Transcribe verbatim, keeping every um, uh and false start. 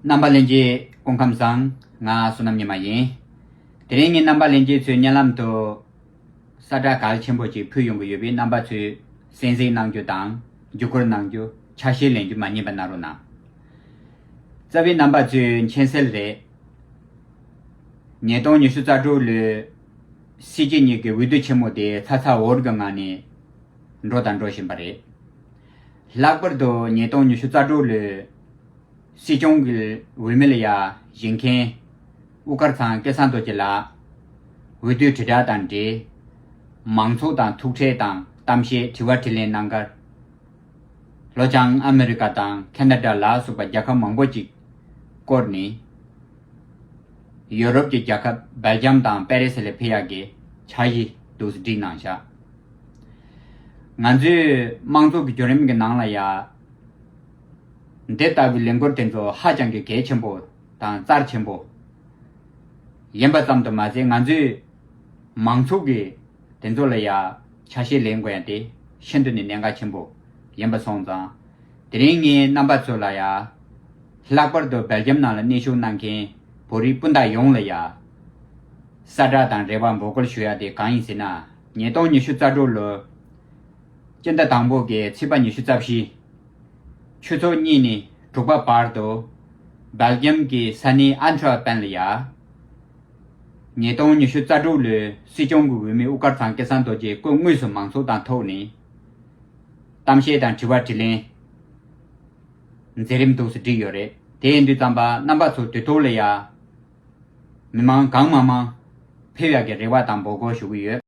རྣམ་པ་ལྷན་རྒྱས་སྐུ་ཁམས་བཟང་། ང་བསོད་ནམས་ཉི་མ་ཡིན། དེ་རིང་ངས་རྣམ་པ་ལྷན་རྒྱས་ཚོའི་སྙན་ལམ་དུ་ས་བཀྲ་གལ་ཆེན་པོ་ཅིག་ཕུལ་ཡོང་གི་ཡོད་པས། རྣམ་པ་ཚོས་གསན་གཟིགས་གནང་རྒྱུ་དང་བརྒྱུད་སྐུར་གནང་རྒྱུ། ཆ་ཤས་ལེན་རྒྱུ་མ་བསྙེལ་བ་གནང་རོགས་གནང་། རྩ་བའི་རྣམ་པ་ཚོས་མཁྱེན་གསལ་རེད། ཉིས་སྟོང་ཉི་ཤུ་རྩ་དྲུག་ལོའི་སྲིད་སྤྱི་གཉིས་ཀྱི་འོས་བསྡུ་ཆེན་མོ་དེ་ཚ་ཚ་འུར་འུར་གྱི་ངང་ནས་འགྲོ་དང་འགྲོ་བཞིན་པ་རེད། ལྷག་པར་དུ་ཉིས་སྟོང་ཉི་ཤུ་རྩ་དྲུག་ལོའི་སྲིད་སྐྱོང་གི་འོས་མི་ལ་ཡ་བཞེངས་མཁན་དབུ་དཀར་ཚང་སྐལ་བཟང་རྡོ་རྗེ་ལགས་འོས་བསྡུའི་དྲིལ་བསྒྲགས་དང་འབྲེལ། མང་ཚོགས་དང་ཐུག་འཕྲད་དང་གཏམ་བཤད། དྲི་བ་དྲིས་ལན་གནང་ཁར། ལྷོ་བྱང་ཨ་མི་རི་ཀ་དང་ཁེ་ན་ཌ་ལ་སོགས་པ་རྒྱལ་ཁབ་མང་པོ་ཅིག་བསྐོར་ནས། ཡོ་རོབ་ཀྱི་རྒྱལ་ཁབ་སྦེལ་ཇམ་དང་པེ་རི་སི་ལ་ཕེབས་ཡག་གི་འཆར་གཞི་འདུག་སེ་བསྒྲིགས་གནང་བཞག། ང་ཚོའི་དམངས་གཙོ་གི་བརྒྱུད་རིམ་གྱི་ནང་ལ་ཡ། འདི་ལྟ་བུའི་ལས་འགུལ་དེ་ཚོ་ཧ་ཅང་གི་གལ་ཆེན་པོ་དང་རྩ་ཆེན་པོ་ཡིན་པ་ཙམ་དུ་མ་ཟད། ང་ཚོའི་མང་ཚོགས་ཀྱི་དེ་ཚོ་ལ་ཡ་ཆ་ཤས་ལེན་དགོས་ཡ་དེ་ཤིན་ཏུ་ནས་གནད་འགག་ཆེན་པོ་ཡིན་པ་སོང་ཙང་། དེ་རིང་ངས་རྣམ་པ་ཚོ་ལ་ཡ། ལྷག་པར་དུ་སྦེལ་ཇམ་ནང་ལ་གནས་བཞུགས་གནང་མཁན་བོད་རིགས་སྤུན་ཟླ་ཡོངས་ལ་ཡ། ས་བཀྲ་དང་འབྲེལ་བ་འབོད་སྐུལ་ཞུ་ཡ་དེ་གང་ཡིན་ཟེར་ན། ཉིས་སྟོང་ཉི་ཤུ་རྩ་དྲུག་ལོ་སྤྱི་ཟླ་དང་པོ་གི་ཚེས་པ་ཉི་ཤུ་རྩ་བཞི། ཆུ་ཚོད་གཉིས་ནས་དྲུག་པ་བར་དུ་སྦེལ་ཇམ་གྱི་ས་གནས་ཨན་ཊ་ཝེར་པན་ལ་ཡ། ཉིས་སྟོང་ཉི་ཤུ་རྩ་དྲུག་ལོའི་སྲིད་སྐྱོང་གི་འོས་མི་དབུ་དཀར་ཚང་སྐལ་བཟང་རྡོ་རྗེ་སྐུ་དངོས་སུ་མང་ཚོགས་དང་ཐུག་ནས་གཏམ་བཤད་དང་དྲི་བ་དྲིས་ལན་མཛད་རིམ་འདུག་སེ་བསྒྲིགས་ཡོད་རེད། དེ་ཡིན་དུས་ཙམ་པ་རྣམ་པ་ཚོ་དུས་ཐོག་ལ་ཡ། མི་མང་གང་མང་མང་ཕེབས་ཡག་གི་རེ་བ་དང་འབོད་སྐུལ་ཞུ་གི་ཡོད།